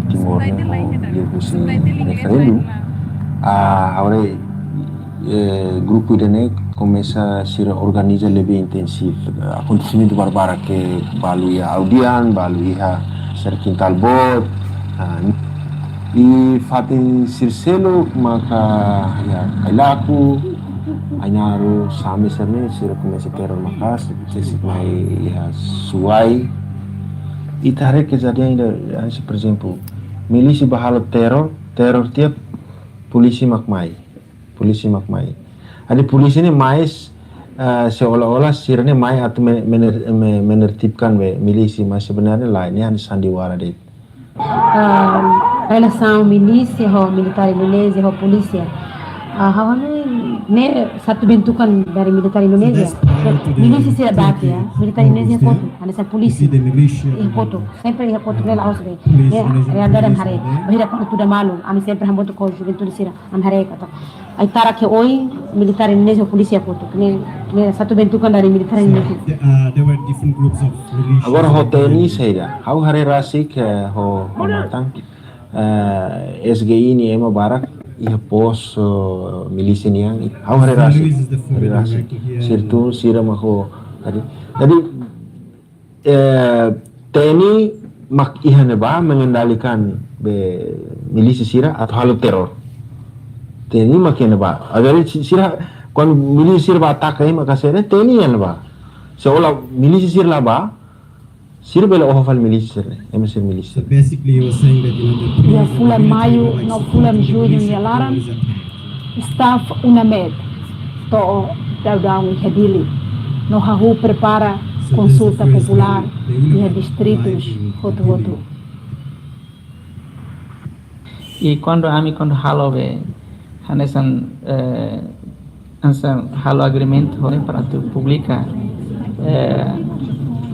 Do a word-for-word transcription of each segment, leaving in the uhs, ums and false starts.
Timor ne'e ho liuhusi referendum. Ah, agora, eh, grupu ida-ne'e komesa sira organiza lebih intensif. Akontesimentu barbarak ke balu iha Audian, balu iha sira Kintal Boot. Ah, i fatin sira seluk maka iha Kailaku, Ainaro, Same sira-ne'e, sira komesa teror maka'as, sira mai iha Suai. Ita haree kejadian ida, hanesan, por ezemplu, milísia bá halo teror, teror tiha polísia mak mai. Polísia mak mai. Jadi polísia ne'e mai, eh, seolah-olah sira-ne'e mai atu me-, mener-, me-, menertibkan be milísia, mas sebenarnya lae, ne'e hanesan sandiwara de'it. Ah, relasaun milísia ho militár Indonézia ho polísia. Ah, ha'u hanoin ne'e satu bentukan dari militár Indonézia. Milísia sira dati, ya, militár Indonézia kotu, hanesan polísia. Iha kotu, sempre iha kotu, ne'e la'ós be. Ne'e realidade ami haree. Bainhira kuandu tuda malu, ami sempre hamutuk ho juventude sira, ami haree katak ai-tarak ke oin, militár Indonézia ho polísia kotu. Ne'e, ne'e satu bentukan dari militár Indonézia. Agora ho T N I saida, ha'u haree rasik ho, ho matan, eh, S G I nia ema barak iha pos, eh, milísia nian, ha'u haree rasik, haree rasik. Sira tun, sira mak ho, jadi, jadi, eh, T N I mak iha ne'ebá mengendalikan be milísia sira atu halo teror. T N I mak iha ne'ebá. Agora si-, sira, kuandu milísia sira bá ataka ema ka saida, T N I iha ne'ebá. Seolah milísia sira la bá, sira bele oho fali milísia sira-ne'e, ema sira milísia. So basically, you were saying that, you know, the Iha fulan Maiu no fulan Jullu nia laran, staff UNAMED to'o daudaun iha Dili, no hahú prepara konsulta populár iha distritus hotu-hotu. I kuandu ami, kuandu halo be, hanesan, eh, hanesan halo agreement ho ne'e para atu publika, eh,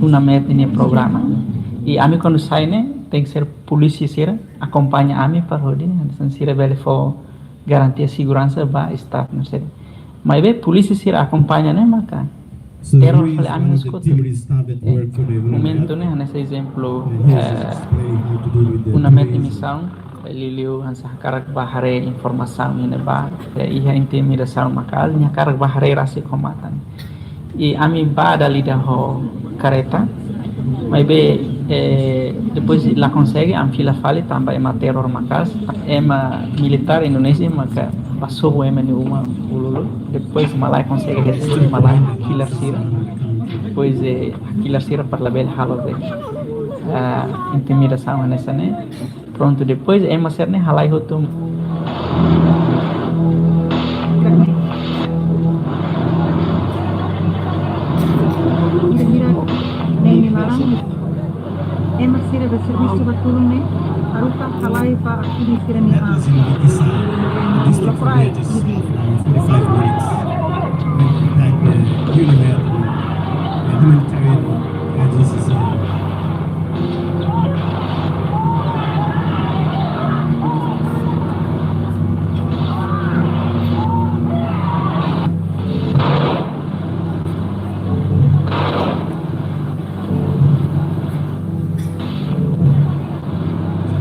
UNAMED nia programa. I ami kuandu sai ne'e, tenke ser polísia sira akompaña ami para hodi, hanesan sira bele fó garantia seguransa ba staff no sira. Maibé polísia sira akompaña ne'e maka teror fali ami husi kotuk. Eh, momentu ne'e hanesan ezemplu, eh, UNAMED nia misaun, eh, liuliu hanesan hakarak bá haree informasaun iha ne'ebá, eh, iha intimidasaun maka'as, nia hakarak bá haree rasik ho matan. I ami bá dala ida ho karreta, maibé, eh, depois la konsege, ami fila fali tanba ema teror maka'as, ema militár Indonézia maka bá sobu ema nia uma ululuk, depois malae konsege reziste, malae hakilar sira, depois, eh, hakilar sira para labele halo be, ah, intimidasaun hanesan ne'e. Prontu, depois ema sira-ne'e halai hotu. Ema sira be servisu ba tulun ne'e, haruka halai ba akuni sira-nia an. Lokraik, forty-five minutes. Humanitarian agencies.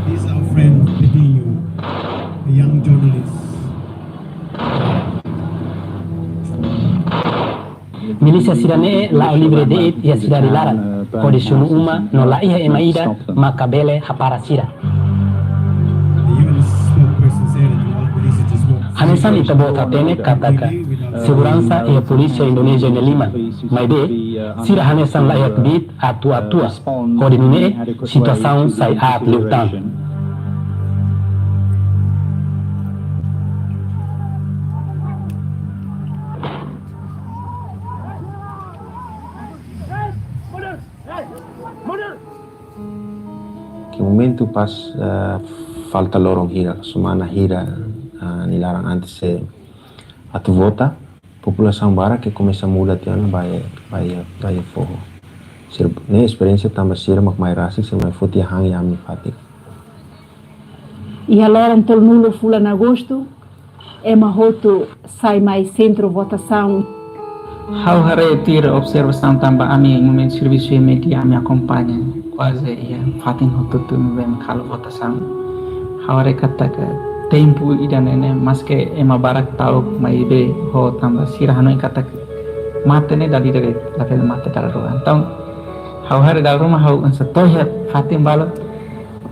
This our friend Pedrinho, a young journalist. Milísia sira-ne'e la'o livre de'it iha sidade laran, hodi sunu uma no la iha ema ida maka bele hapara sira. Hanesan ita-boot hatene katak seguransa iha polísia Indonézia nia liman, maibé sira hanesan la iha kbiit atu atua, hodi nune'e situasaun sai aat liután. Ke momentu pas, eh, falta loron hira, semana hira, eh, nia laran antes, eh, atu vota, populasaun barak ke komesa muda tiha ona ba iha, ba iha, ba iha foho. Sira, ne'e esperiénsia tanba sira mak mai rasik, sira mai foti han iha ami fatin. Iha loron tolunulu fulan Agostu, ema hotu sai mai sentru votasaun. Ha'u haree tuir observasaun tanba ami momentu servisu iha média ami akompaña kuaze iha fatin hotu-hotu ne'ebé mak halo votasaun. Ha'u haree katak tempu ida-ne'e ne'e maske ema barak ta'uk maibé ho tanba sira hanoin katak mate ne'e dala ida de'it, labele mate dala rua. Entaun ha'u haree dala ruma ha'u hanesan to'o iha fatin balu.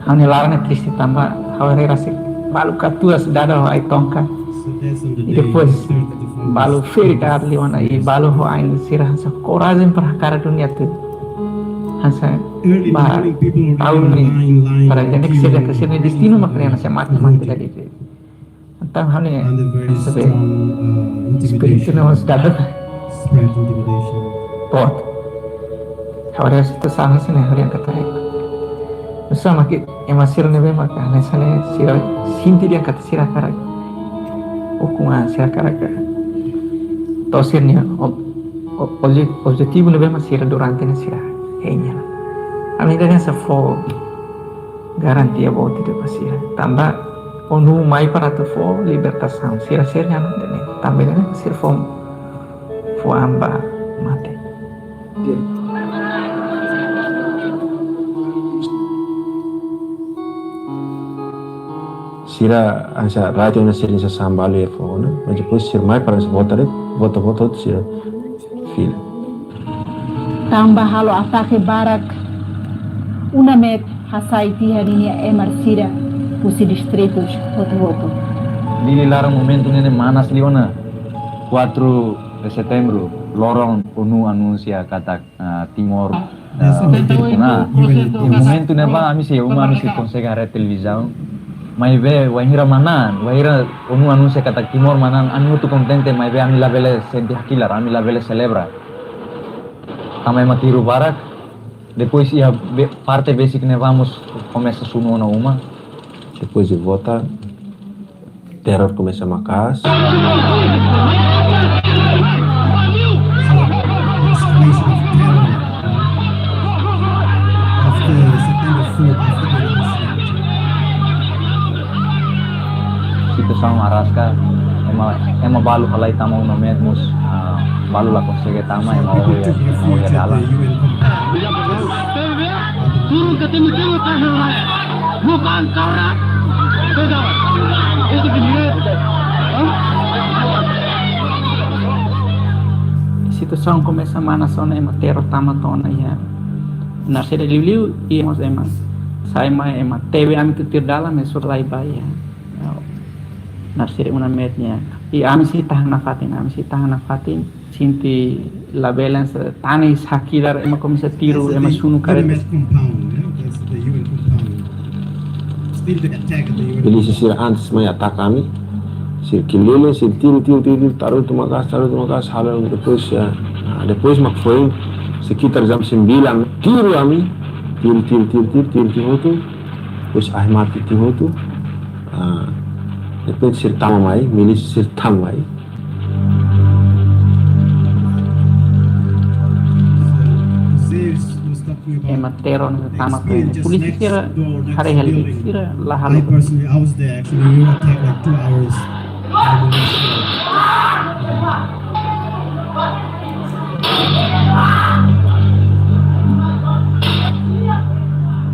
Ha'u-nia laran ne'e triste tanba ha'u haree rasik balu katuas dada ho ai-tonka. I depois balu ferik aat liu ona i balu ho ain sira hanesan korajen para hakarak duni atu hanesan ba taun ne'e para ida-ne'e ke sira, ke sira-nia destinu mak ne'e hanesan mate, mate dala ida. Entaun ha'u-nia espíritu ne'e mós dada boot. Ha'u haree situasaun hanesan ne'e, ha'u dehan katak nusá mak ema sira ne'ebé maka hanesan ne'e sira sente dehan katak sira hakarak ukun an, sira hakarak to'o sira-nia ob-, ob-, obje-, objetivu ne'ebé mak sira durante ne'e sira hein hela. Ami ida-ne'e hanesan fó garantia boot ida ba sira. Tanba ONU mai para atu fó libertasaun. Sira sira-nia an ida-ne'e. Tanba ida-ne'e sira fó, fó an ba mate. Sira hanesan rajin ona sira-nia sasán balu iha foho ne'e, mas depois sira mai para hanesan vota de'it, vota, vota, vota sira fila. Tanba halo atake barak, UNAMET hasai tiha ninia ema sira husi distritus hotu-hotu. Dili laran momentu ne'e manas liu ona, quatro de setembro, loron ONU anunsia katak ah, Timor, ah, Setenta e oito por cento. Iha momentu ne'ebá, ami sei, uma, ami sei konsege haree televizaun. Maibé, wainhira manán, wainhira ONU anunsia katak Timor manán, ami hotu kontente, maibé ami labele sente hakilar, ami labele selebra. Tanba ema tiru barak, depois iha be-, parte besik ne'ebá mós komesa sunu ona uma. Depois de vota, teror komesa maka'as. Situasaun araska, ema, ema balu halai tama UNAMET mós, ah, balu la konsege tama, ema oho iha, ema oho iha dalan. Turun ke tengah-tengah tanah raya. Bukan karena pejabat. Itu gimana? Hah? Situasaun komesa manas ona, ema teror tama to'o ona iha Narseda, liuliu iha mós ema sai mai, ema tebe ami tutuir dalan, ema sura lai ba iha Narseda UNAMET nian. I ami sei tahan nafatin, ami sei tahan nafatin. Sente labele hanesan tane hakilar, ema komesa tiru, ema sunu kareta. Milísia sira antes mai ataka ami, sira keliling, sira tiru, tiru, tiru, tiru, tarutu maka'as, tarutu maka'as, halo depois, ah, ah, depois mak foin sekitar jam sembilan, tiru ami, tiru, tiru, tiru, tiru, tiru, tiru hotu, depois ahi mati tiru hotu, ah, depois sira tama mai, milísia sira tama mai. Ema teror ne'e tama to'o ona. Polísia sira haree hela de'it, sira la halo.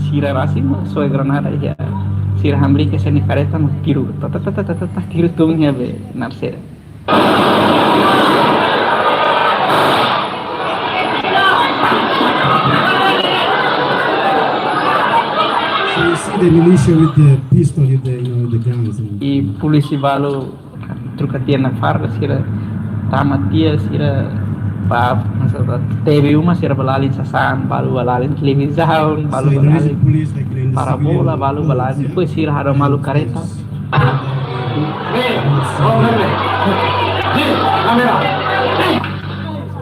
Sira rasik mak soe granada iha. Sira hamriik sira-nia kareta mak tiru. Ta, ta, ta, tiru tun iha be Narseda. So you see the militia with the pistol, with the, you know, the guns and I polísia balu troka tiha ona farda, sira tama tiha, sira ba, maksudnya, tebe uma, sira ba lalin sasán, balu ba lalin televizaun, balu ba lalin parabola, balu ba lalin, depois sira hadomi malu kareta.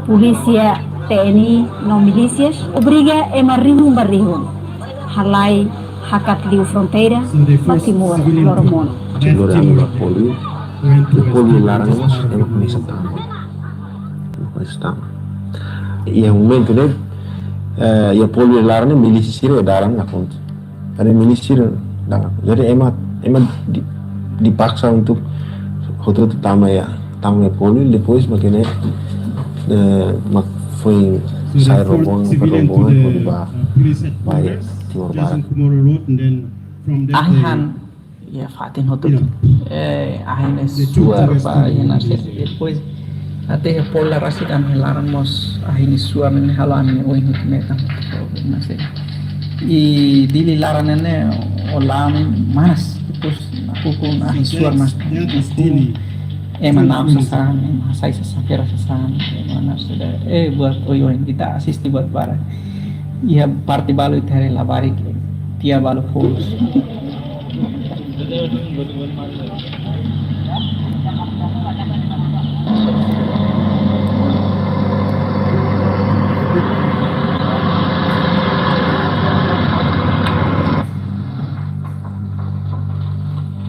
Polísia, T N I no milísias obriga ema rihun ba rihun halai hakat liu fronteira ba Timor loromonu. Timor ami ba Polio, Polio laran mós ema komesa tama. Ema komesa tama. Iha momentu ne'e, eh, iha Polio laran ne'e milísia sira dalan nakonu. Ada milísia sira dalan. Jadi ema, ema di, dipaksa untuk hotu-hotu tama iha, tama iha Polio, depois mak ne'e Eh, mak foin sai rombongan, rombongan hodi ba, ba iha Timor Barat. Ahi han iha fatin hotu. Eh, ahi ne'e suar ba iha ne'e. Depois até iha Pola rasik ami-nia laran mós ahi ne'e suar ne'e halo ami-nia oin hotu metan. I Dili laran ne'e, o laran ne'e manas, depois nakukun ahi suar mas. Ema na'ok sasán, ema hasai sasán, kera sasán, ema na'ok sasán. Eh, buat oioin ita asisti buat barak. Iha parte balu ita haree labarik, tiha balu foos.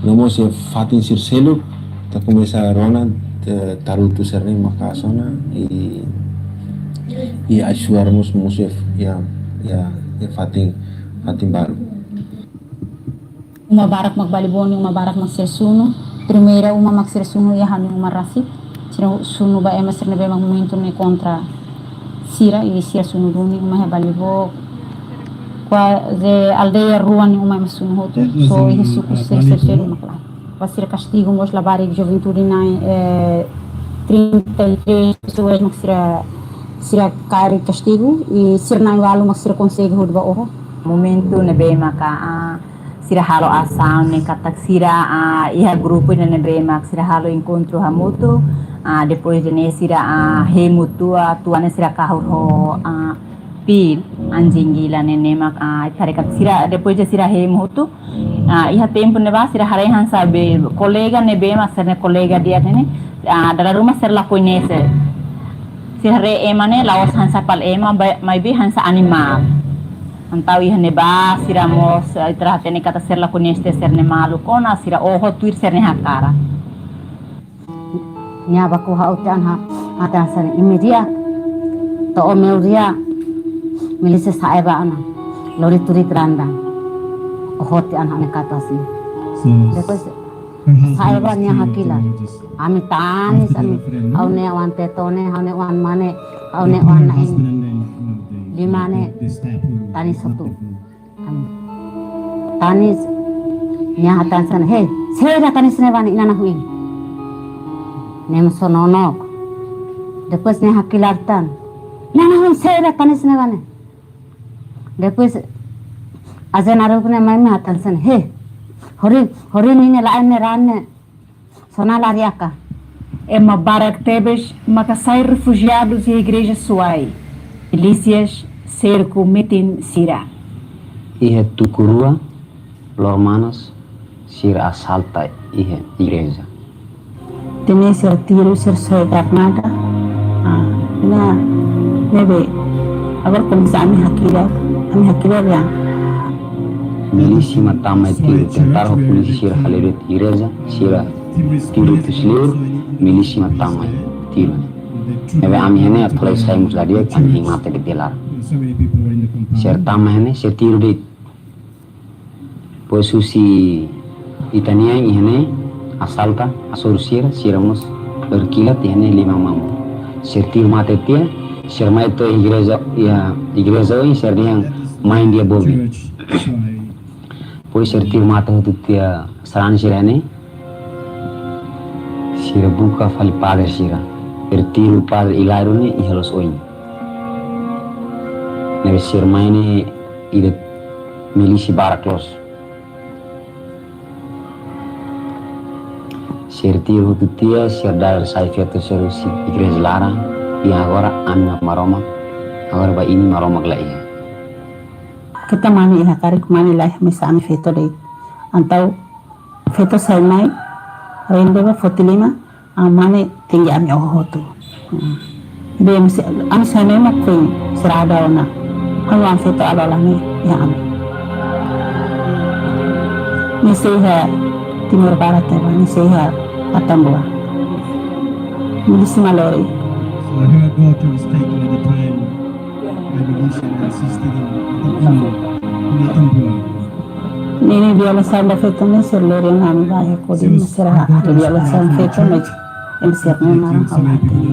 No mós iha fatin sira seluk, ita komesa rona, eh, tarutu sira-ne'e maka'as ona, i, i ahi suar mós, mós iha, iha, iha, iha fatin, fatin balu. Uma barak mak Baliboni, uma barak mak sira sunu. Primeira uma mak sira sunu iha ha'u-nia uma rasik. Sira sunu ba ema sira ne'ebé mak momentu ne'e kontra sira, i sira sunu duni uma iha Balibo. Kuaze aldeia rua nia uma ema sunu hotu. So iha suku sira sira selu mak la. Ba sira kastigu mós labarik juventude na'in, eh, trinta e três pessoas mak sira, sira kaer kastigu, i sira na'in-ualu mak sira konsege hodi ba oho. Momentu ne'ebé maka, ah, sira halo asaun ne'e katak sira, ah, iha grupu ne'ebé mak sira halo enkontru hamutuk, ah, depois de ne'e sira, ah, hemu tua, tua ne'e sira kahur ho, ah, pil, anjing gila ne'e, ne'e mak, ah, ita haree katak sira, depois de sira hemu hotu, ah, iha tempu ne'ebá sira haree hanesan be kolega ne'ebé mak sira-nia kolega di'ak ne'e, ah, dala ruma sira la koñese. Sira haree ema ne'e la'ós hanesan palsu ema, ba-, maibé hanesan animál. Entaun iha ne'ebá sira mós, eh, ita hatene katak sira la koñese sira-nia maluk ona, sira oho tuir sira-nia hakarak. Nia baku ha'u tiha ona, hatán hanesan ne'e, imi di'ak, to'o meu di'ak, milísia sa'e ba ona, lori tuir grandan. Oho tiha ona ha'u-nia katuas ne'e. Depois sa'e ba nia hakilar. Ami tanis, ami, ha'u-nia oan Tetone, ha'u-nia oan mane, ha'u-nia oan na'in lima ne'e tanis hotu. Ami tanis, nia hatán hanesan ne'e, "Hei, saida tanis ne'e ba ne'e, inan-ahi oin?" Nia mós só nonook. Depois nia hakilar tan. "Inan-ahi oin, saida tanis ne'e ba ne'e?" Depois ajen naruk ne'e mai mak hatán hanesan ne'e, "Hei, hori, hori ninia la'en ne'e raan ne'e." Sona lariaka. Ema barak tebes maka sai refujiadus iha igreja Suai. Milísias serku metin sira. Iha tuku rua, loron manas, sira asalta iha igreja. Tene sira tiru, sira soe granada. Ah, ne'e, ne'ebé. Agora komesa ami hakilar, ami hakilar ya. Milísia mak tama tiru, tentara ho polísia sira hale'u de'it igreja, sira tiru hotu sira, milísia mak tama tiru. Ne'ebé ami iha ne'e atu la sai mós la di'ak, ami hein mate de'it iha laran. Sira tama iha ne'e, sira tiru de'it. Depois husi ita-nian iha ne'e, asalta, hasoru sira, sira mós lori kilat iha ne'e lima mamuk. Sira tiru mate tiha, sira mai to'o igreja, iha igreja oin sira dehan main dia bobi. Depois sira tiru mate hotu tiha sarani sira ne'e, sira buka fali padre sira. Sira tiru padre Hilário ne'e iha loos oin. Ne'ebé sira mai ne'e ida milísia barak loos. Sira tiru hotu tiha, sira dalar sai feto sira husi igreja laran, i agora ami mak Maromak, agora ba imi Maromak la iha. Keta mane iha karik mane la iha mesak ami feto de'it. Entaun feto sai mai, rende ba foti lima, ah, mane tenke ami oho hotu. Hmm. Be ami se, ami sai mai mak foin sira hada'a ona. Ha'u-nia oan feto halo la ne'e iha ami. Ne'e sei iha Timor Barat ne'ebá, ne'e sei iha Atambua. Milísia mak lori. So her daughter was taken at the time by milísia and assisted in Atambua. In Atambua. Ne'e, ne'e violasaun ba feto ne'e sira lori ona ami ba iha Kodim, sira halo violasaun feto ne'e. Ele sira-nia naran ha'u hatene.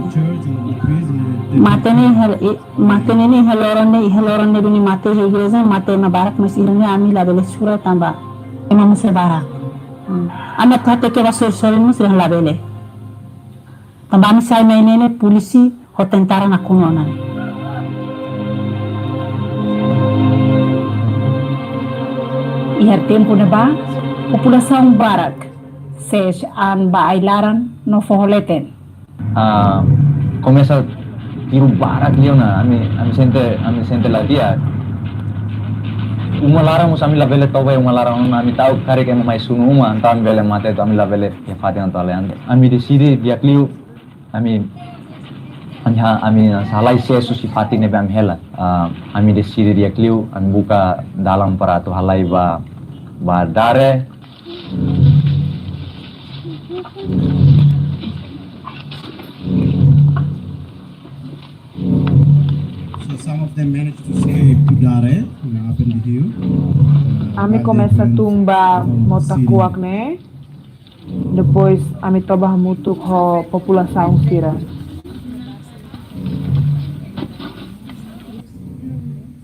Mate ne'e iha, i-, mate ne'e ne'e iha loron ne'e, iha loron ne'e duni mate iha igreja, mate ema barak, mas sira-ne'e ami labele sura tanba ema mós barak. Hmm. Ami atu hateke ba sorin-sorin mós sira labele. Tanba ami sai mai ne'e ne'e polísia ho tentara nakonu ona. Iha tempu ne'ebá, populasaun barak sees an ba ai-laran no foho leten. Ah, komesa tiru barak liu ona, ami, ami sente, ami sente la di'ak. Uma laran mós ami labele toba iha uma laran ona, ami ta'uk karik ema mai sunu uma, entaun ami bele mate, entaun ami labele iha fatin atu halo an. Ami deside di'ak liu, ami, ami ha-, ami halai sees husi fatin ne'ebé ami hela. Ah, ami deside di'ak liu, ami buka dalan para atu halai ba, ba Dare. So some of them managed to escape to Dare, you know, up in the hill. Uh, Ami but they komesa couldn't tun ba inform the mota city. Kuak ne'e. Depois ami toba hamutuk ho populasaun sira.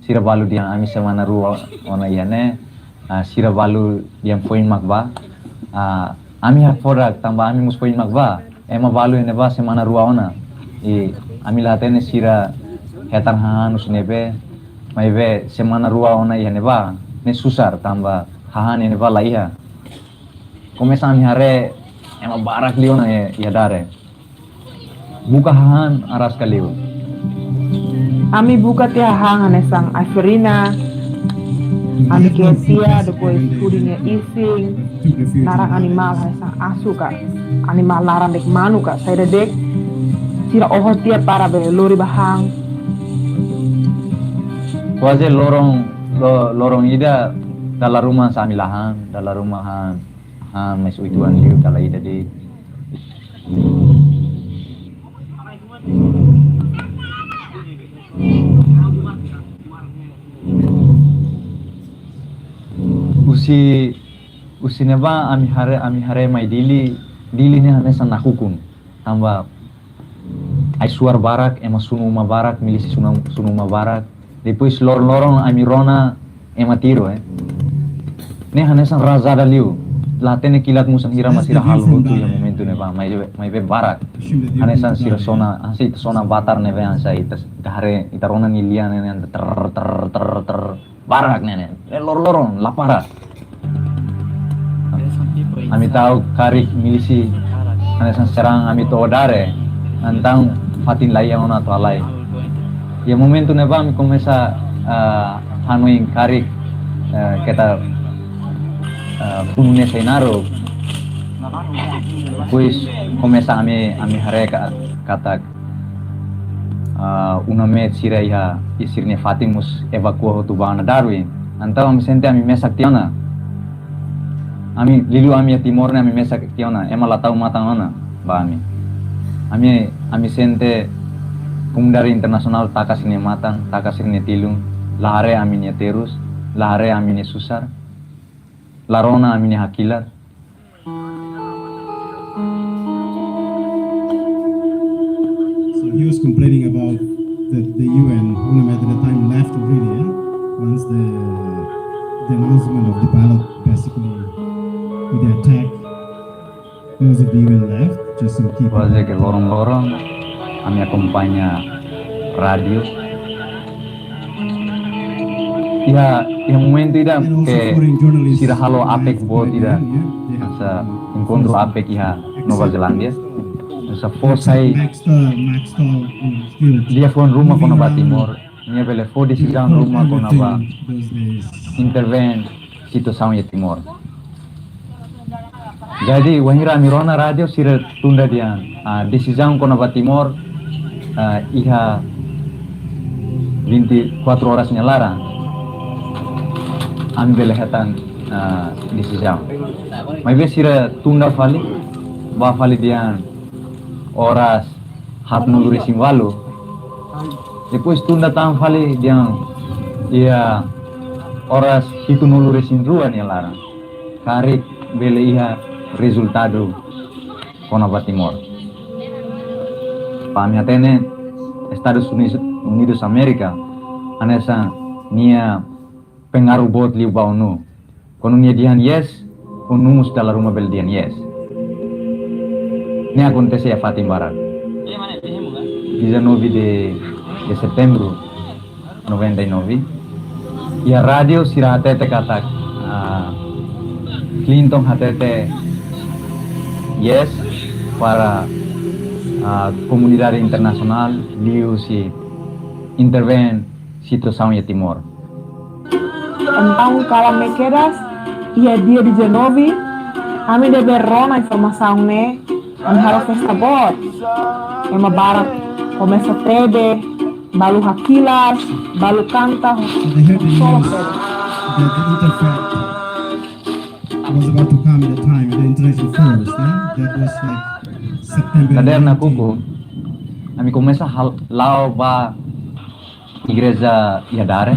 Sira balu dehan ami semana rua ona iha ne'e, ah, sira balu dehan foin mak bá. Ah, ami hakfodak tanba ami mós foin mak bá. Ema balu iha ne'ebá semana rua ona. I ami la hatene sira hetan hahán husi ne'ebé, maibé semana rua ona iha ne'ebá ne'e susar tanba hahán iha ne'ebá la iha. Komesa ami haree ema barak liu ona iha, iha Dare. Buka hahán araska liu. Ami buka tiha hahán hanesan ai-farina, ami ke'e tiha, depois hudi nia isin, naran animál hanesan asu ka, animál laran de'it, manu ka, saida de'it, sira oho tiha para bele lori ba han. Kuaze loron, lo-, loron ida dala ruma hanesan ami la han, dala ruma han, han mais oituan liu dala ida de'it. Husi, husi ne'ebá ami haree, ami haree mai Dili, Dili ne'e hanesan nakukun. Tanba ai-suar barak, ema sunu uma barak, milísia sunu, sunu uma barak. Depois loron-loron ami rona ema tiru, eh. Ne'e hanesan rajada liu. La hatene kilat musan hira mak sira halo hotu iha momentu ne'ebá, maibé, maibé barak. Hanesan sira sona, hanesan ita sona batar ne'ebé hanesan ita, ita haree, ita rona nia lian ne'e, ter, ter, ter, ter. Barak ne'e ne'e, eh, loron-loron, la para. Ami ta'uk karik milísia hanesan serang ami to'o Dare, entaun fatin la iha ona atu halai. Iha momentu ne'ebá ami komesa, ah, hanoin karik, eh, keta, eh, funu ne'e sai naruk. Depois komesa ami, ami haree ka-, katak ah, UNAMET sira iha, iha sira-nia fatin mós evakua hotu ba ona Darwin. Entaun ami sente ami mesak tiha ona. Ami, liuliu ami iha Timor ne'e ami mesak tiha ona. Ema la tau matan ona ba ami. Ami, ami sente komunidade internasionál taka sira-nia matan, taka sira-nia tilun, la haree ami-nia terus, la haree ami-nia susar, la rona ami-nia hakilar. So he was complaining about the, the U N, UNAMET at the time left already, yeah? Once the, the announcement of the ballot, basically, with the attack, most of the U N left, just to keep Kuaze ke loron-loron, ami akompaña rádiu. Iha, iha momentu ida ke sira halo APEC boot ida, hanesan enkontru APEC iha Nova Zelándia. Hanesan fó sai liafuan ruma kona-ba Timor, nia bele fó desizaun ruma kona-ba intervein situasaun iha Timor. Jadi, wainhira ami rona rádiu sira tunda dehan, ah, desizaun kona-ba Timor, ah, iha vinte e quatro horas nia laran. Ami bele hetan, ah, desizaun. Maibé sira tunda fali, bá fali dehan oras haatnulu-resin-ualu. Depois tunda tan fali dehan iha oras hitunulu-resin-rua nia laran. Karik bele iha rezultadu kona-ba Timor. Ba ami hatene Estadus Unidus, Unidus Amérika hanesan nia pengaruh boot liu ba ONU. Kuandu nia dehan yes, ONU mós dala ruma bele dehan yes. Ne'e akontese iha fatin barak. Dezanove de, de setembru noventa e nove. Iha rádiu sira hatete katak, ah, Clinton hatete yes para, ah, komunidade internasionál liuhusi intervein situasaun iha Timor. Entaun, kalan ne'e kedas, iha dia dezanove, ami ne'ebé rona informasaun ne'e, ami halo festa boot. Ema barak komesa tebe, balu hakilar, balu kanta, So they heard the news that the INTERFET was about to come at the time, the international force, yeah? That was, like, September Kaderna nineteen. Kuku, ami komesa hal-, la'o ba igreja iha Dare.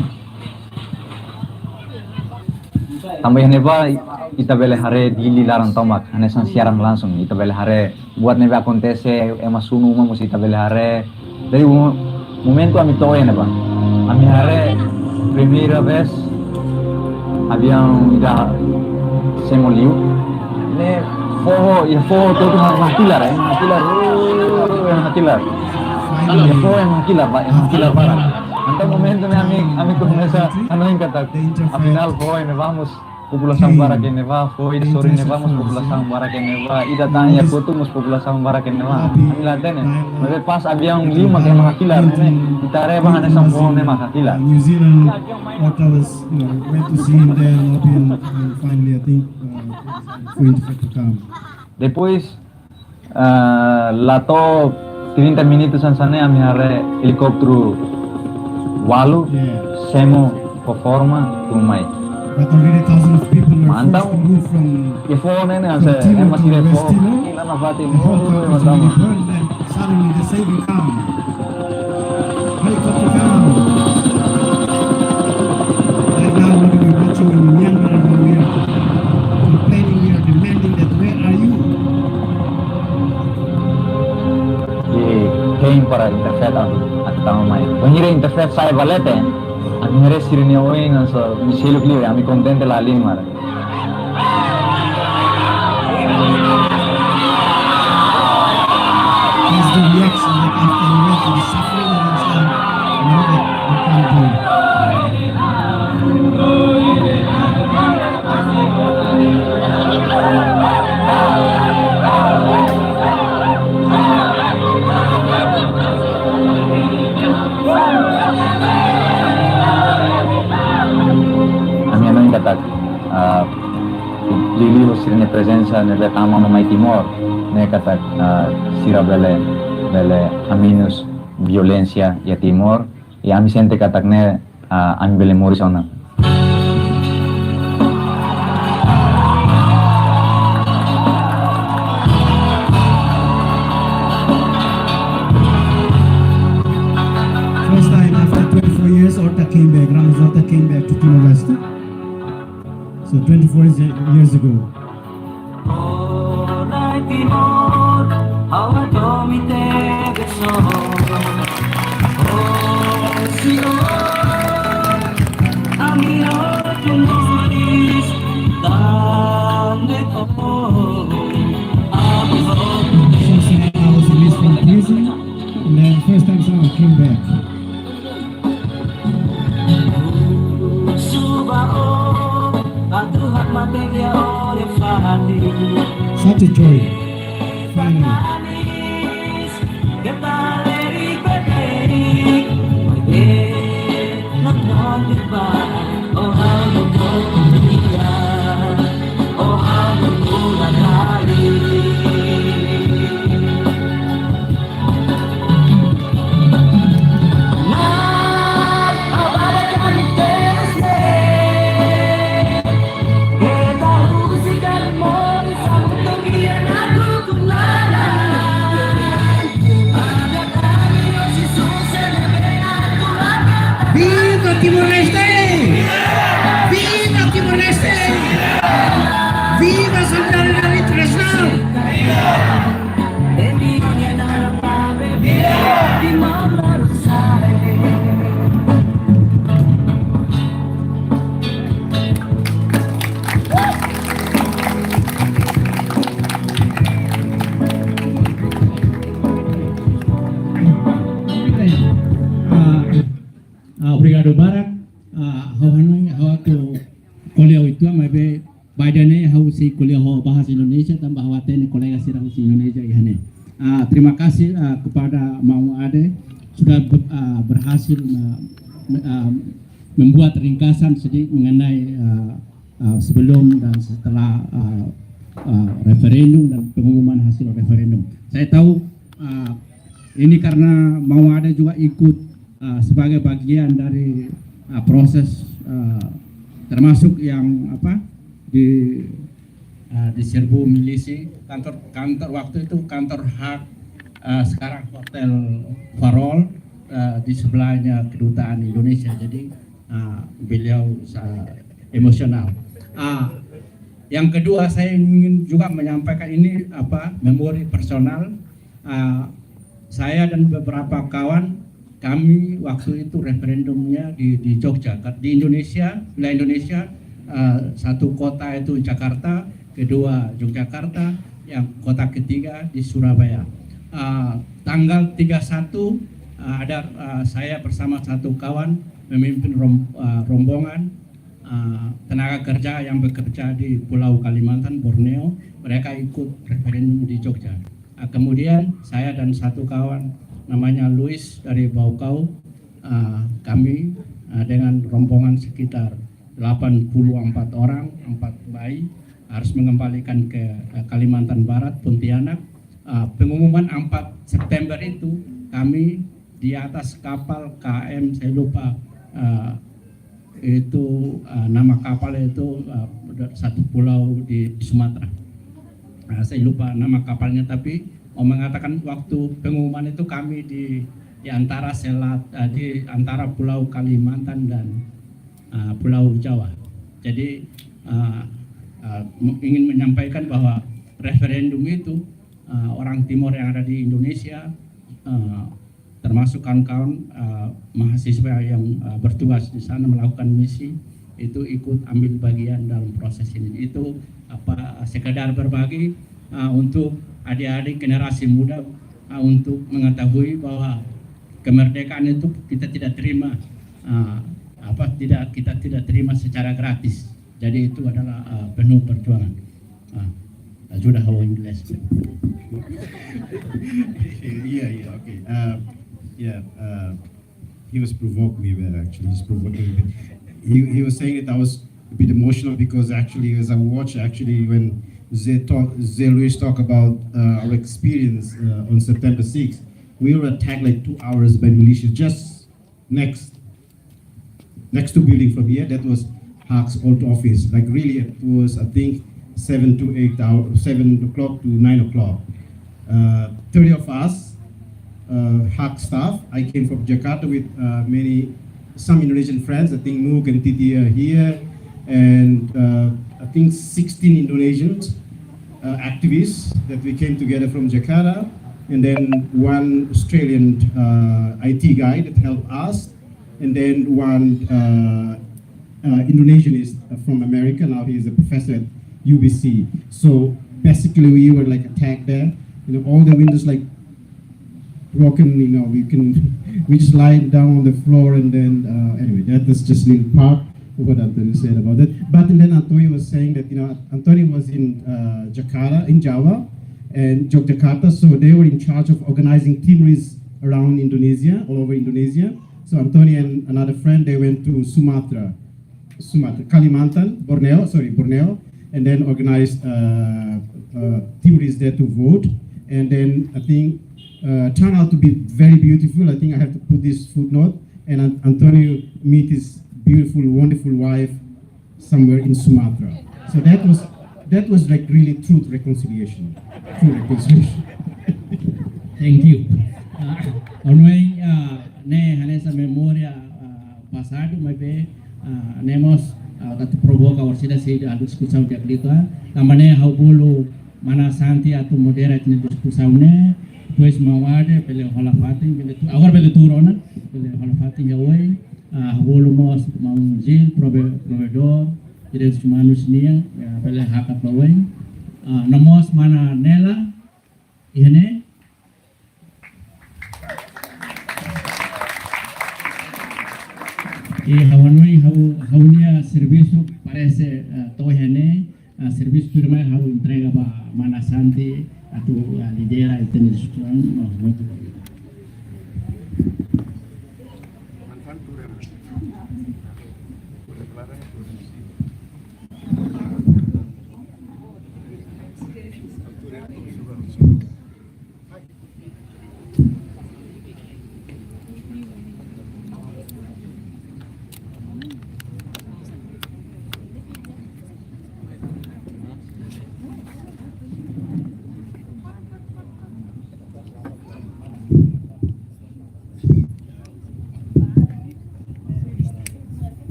Tanba iha ne'ebá ita bele haree Dili laran tomak, hanesan siaran langsung. Ita bele haree buat ne'ebé akontese, ema sunu uma mós ita bele haree. Jadi mo-, momentu ami to'o iha ne'ebá, ami haree primeira vez aviaun ida semo liu. Ne'e foho, iha foho hotu-hotu hakilar, eh, hakilar, eh, hakilar. Iha foho hakilar, ba, hakilar barak. Entaun momentu ne'e ami, ami komesa hanoin katak, afinál foho ne'e vamos, populasaun barak ne'e ba, foho sorin ne'e ba mós populasaun barak ne'e ba, ida tan iha kotuk mós populasaun barak ne'e ba. Ami la hatene, maibé pas aviaun liu mak ema hakilar, ne'e ita haree ba hanesan foho ne'e mak hakilar. New Zealand, what I was, you know, went to see him there and Obiang, and finally, I think, uh, for INTERFET to come. Depois, ah, la to'o trinta minutus hanesan ne'e ami haree helikópteru ualu, yeah, semo fó forma tun mai. But already thousands of people were forced to move from Timor to West Timor. Entaun, iha foho ne'e, ne'e hanesan ema sira iha foho, hakilar nafatin, the whole country was already burned, and suddenly the saving come. Helicopter come. Right now, what we are watching in Myanmar, and we are complaining, we are demanding that, where are you? Ita hein para INTERFET atu, atu tama mai. Bainhira INTERFET sa'e ba leten, ami haree sira-nia oin hanesan seluk liu, ami kontente la halimar. That's the reaction that after you went through the suffering and stuff, you know that you can't do it. Ami hanoin katak, ah, liuliu sira-nia prezensa ne'ebé tama mai Timor, ne'e katak, ah, sira bele, bele hamenus violénsia iha Timor, i ami sente katak ne'e, ah, ami bele moris ona. First time after twenty-four years, Horta came back, Ramos Horta came back to Timor-Leste. So twenty-four ye-, years ago. Since I was released from prison, and then first time I came back. Such a joy. Finally. Viva Timor-Leste! Viva Timor-Leste! Viva Solidariedade Internasionál! Obrigadu barak. Ah, ha'u hanoin, ha'u atu ko'alia uitoan, maibé ba ida-ne'e ha'u sei ko'alia ho bahasa Indonesia, tanba ha'u hatene kolega sira husi Indonesia iha ne'e. Ah, terima kasih, ah, kepada Maun Ade sudah ber-, ah, berhasil me-, me-, ah, membuat ringkasan sedikit mengenai, ah, ah, sebelum dan setelah, ah, ah, referendum dan pengumuman hasil referendum. Saya tahu, ah, ini karena Maun Ade juga ikut, ah, sebagai bagian dari, ah, proses, ah, termasuk yang apa di, ah, diserbu milisi kantor, kantor waktu itu kantor hak, ah, sekarang Hotel Farol, ah, di sebelahnya kedutaan Indonesia. Jadi, ah, beliau sa-, emosional. Ah, yang kedua, saya ingin juga menyampaikan ini, apa, memori personal. Ah, saya dan beberapa kawan kami waktu itu referendumnya di, di Jogja, di Indonesia, wilayah Indonesia, ah, satu kota itu Jakarta, kedua Yogyakarta, yang kota ketiga di Surabaya. Ah, tanggal tiga satu, ah, ada, ah, saya bersama satu kawan memimpin rom-, ah, rombongan, ah, tenaga kerja yang bekerja di Pulau Kalimantan, Borneo. Mereka ikut referendum di Jogja. Ah, kemudian saya dan satu kawan namanya Luis dari Baucau, ah, kami, ah, dengan rombongan sekitar delapan puluh empat orang, empat bayi, harus mengembalikan ke, eh, Kalimantan Barat, Pontianak. Ah, pengumuman empat September itu, kami di atas kapal K M, saya lupa, eh, itu, eh, nama kapal itu, eh, satu pulau di, di Sumatera. Eh, saya lupa nama kapalnya, tapi mau mengatakan waktu pengumuman itu kami di, di antara selat, eh, di antara Pulau Kalimantan dan, eh, Pulau Jawa. Jadi, eh, eh, me-, ingin menyampaikan bahwa referendum itu, eh, orang Timor yang ada di Indonesia, eh, termasuk kawan-kawan, eh, mahasiswa yang, eh, bertugas di sana melakukan misi, itu ikut ambil bagian dalam proses ini. Itu, apa, sekedar berbagi, eh, untuk adik-adik generasi muda, eh, untuk mengetahui bahwa kemerdekaan itu kita tidak terima, eh, apa, tidak, kita tidak terima secara gratis. Jadi itu adalah, eh, penuh perjuangan. Ah, sudah, oh, English. Yeah, yeah, okay. Uh, yeah, uh, he was provoked me a bit, actually. He's provoking me. He, he was saying that I was a bit emotional because actually, as I watch, actually, when Zé talk, Zé Luis talk about, uh, our experience, uh, on September sixth, we were attacked like two hours by militia just next next to building from here. That was Hak's old office. Like, really, it was, I think, seven to eight hour, seven o'clock to nine o'clock. Uh, thirty of us, uh, Hak staff. I came from Jakarta with, uh, many, some Indonesian friends. I think Nuk and Titi are here, and, uh, I think sixteen Indonesians, uh, activists that we came together from Jakarta, and then one Australian, uh, I T guy that helped us, and then one, uh, uh, Indonesian is, uh, from America. Now he is a professor at U B C. So basically, we were, like, attacked there. You know, all the windows, like, broken. You know, we can we just lie down on the floor, and then, uh, anyway, that was just a little part of what Antonio said about that. But and then Antonio was saying that, you know, Antonio was in, uh, Jakarta, in Java, and Yogyakarta, so they were in charge of organizing Timorese around Indonesia, all over Indonesia. So Antonio and another friend, they went to Sumatra, Sumatra, Kalimantan, Borneo, sorry, Borneo, and then organized, uh, uh, Timorese there to vote. And then I think, uh, turned out to be very beautiful. I think I have to put this footnote. And An-, Antonio meet his beautiful, wonderful wife somewhere in Sumatra. So that was, that was, like, really truth reconciliation. True reconciliation. Thank you. Ah, ha'u hanoin, ah, ne'e hanesan memória, ah, pasadu, maibé, ah, ne'e mós, ah, atu provoka orsida sei halo diskusaun di'ak liután. Tanba ne'e ha'u bolu mana Santi atu modera ita-nia diskusaun ne'e, depois Maun Ade bele hola fatin, bele tu-, agora bele tuur ona, bele hola fatin iha oin. Ah, ha'u bolu mós Maun Gil, prove-, provedór direitus umanus nian, ya, bele hakat ba oin. Ah, no mós mana Nela, iha ne'e. Ha'u hanoin ha'u, ha'u-nia servisu parese, eh, to'o iha ne'e, eh, servisu tuirmai ha'u entrega ba mana Santi atu, eh, lidera ita-nia diskusaun, no, no.